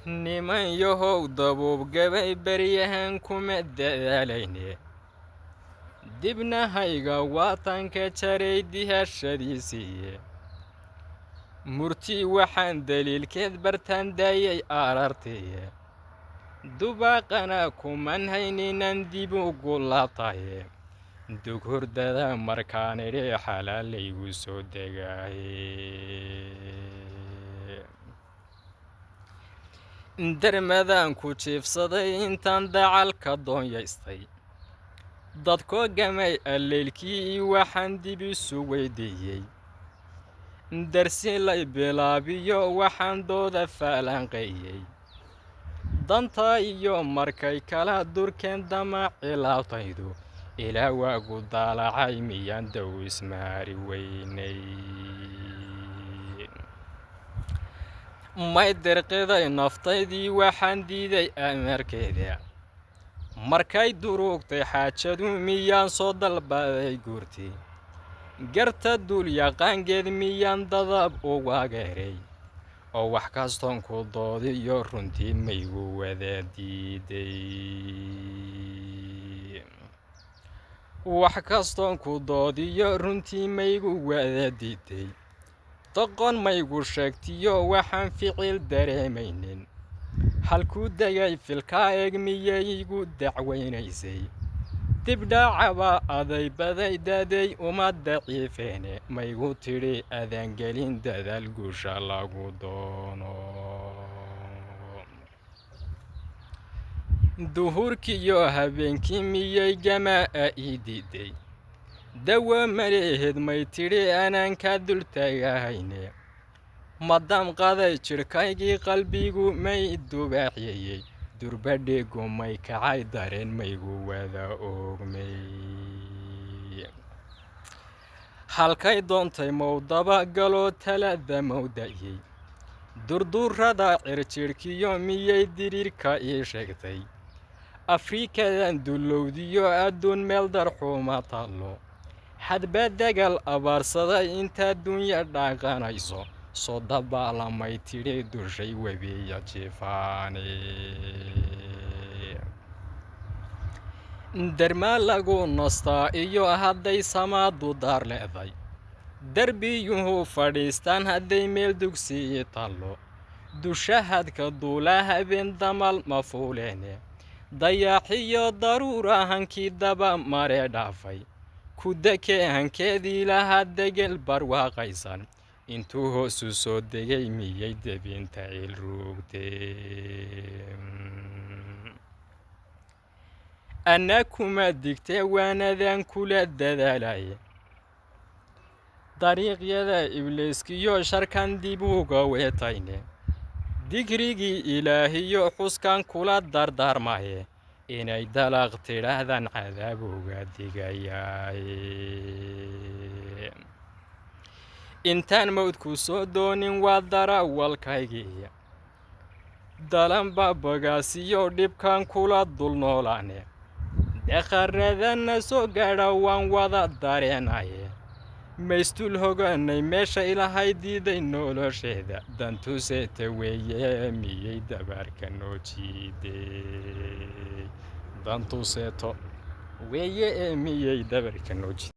Niman yahow, dabuub gabay beryahan kuma dadaalayne, dibnahayga waatanka jaray dihashadiisiiye. Murti waxaan daliilkeed bartaan daayay arartiye, dubaaqana kuman hayninan dib ugu laabtaye. Dug hurdada markaan idhi xalaalaygu soo degaaye. Darmadaan ku jiifsaday intaan dacalka doonyaystay, dadkoo gamay alleylkii waxaan dib isu weydiiyey. Darsi lay bilaabiyo waxaan dooda falanqeeyey, danta iyo markay kala durkeen damaci laabtaydu, ilaa waagu daalacay miyaan dow ismaari weynay? May dirqiday naftaydii waxaan diiday amarkeeda? Markay durugtay xaajadu miyaan soo dalbaday guurti? Garta duul yaqaangeed miyaan dadab u waageeray? Oo wax kastoon ku doodiyo runtii maygu wada diiday? Wax kastoon ku doodiyo runtii maygu wada diiday? Doqon maygu sheegtiyo waxaan ficil dareemaynin? Halkuu degay filkaa eeg miyay igu dacwaynaysay? Dibdhacaba aday baday daday uma daciifeene, maygu tidhi adaangelin dadaal guusha lagu doono? Duhurkiyo habeenkii miyay gamaa ii diiday? Dawo maleheed may tidhi anaan kaa dul tagahayne? Madamqaday jidhkaygii, qalbigu may dubaaxyeeyey? Durbadhigu may kacay, dareen maygu wada oogmay? Halkay doontay mow dabagaloo talada mow da'yey? Durdurrada cirjidhkiyo miyay diriirka ii sheegtay? Afrikadan dulowdiyo adduun meel darxuma taallo, hadba dagal abaarsaday intaad dunya dhaqanayso, soo dabaalamay tidhi dushay webiya jiifaane? Darmaa lagu nastaa iyo hadday samaadu daar leeday, darbiyuhu fadhiistaan hadday meel dugsiyi taallo, dushahadka duula habeen damal ma fuuleene. Dayaaxiyo daruura hankii daba mare dhaafay, kudakee hankeedii lahaa degel barwaaqaysan intuu hoosu soo degay miyay debinta ciil ruugtee? Anaa kuma digtee waanadaan kula dadaalaye, dariiqyada ibliiskiyo sharkan dib uga weetayne. Digrigii ilaahiyo xuskan kula dardaarmaye, inay dalaq tidhaahdaan cadaab uga digayaaye. Intaan mawdku soo doonin waa darawalkaygii, dalanba bogaasiyo dhibkan kula dul noolaane. Dakharadana soo gaadha waan wada dareenaye, maystul hoganay meesha ilahay diiday nolosheeda. Dantuseeta weeye miyay dabarka noo jiiday? Dantuseeto weeye ee miyay dabarka noo jiiday?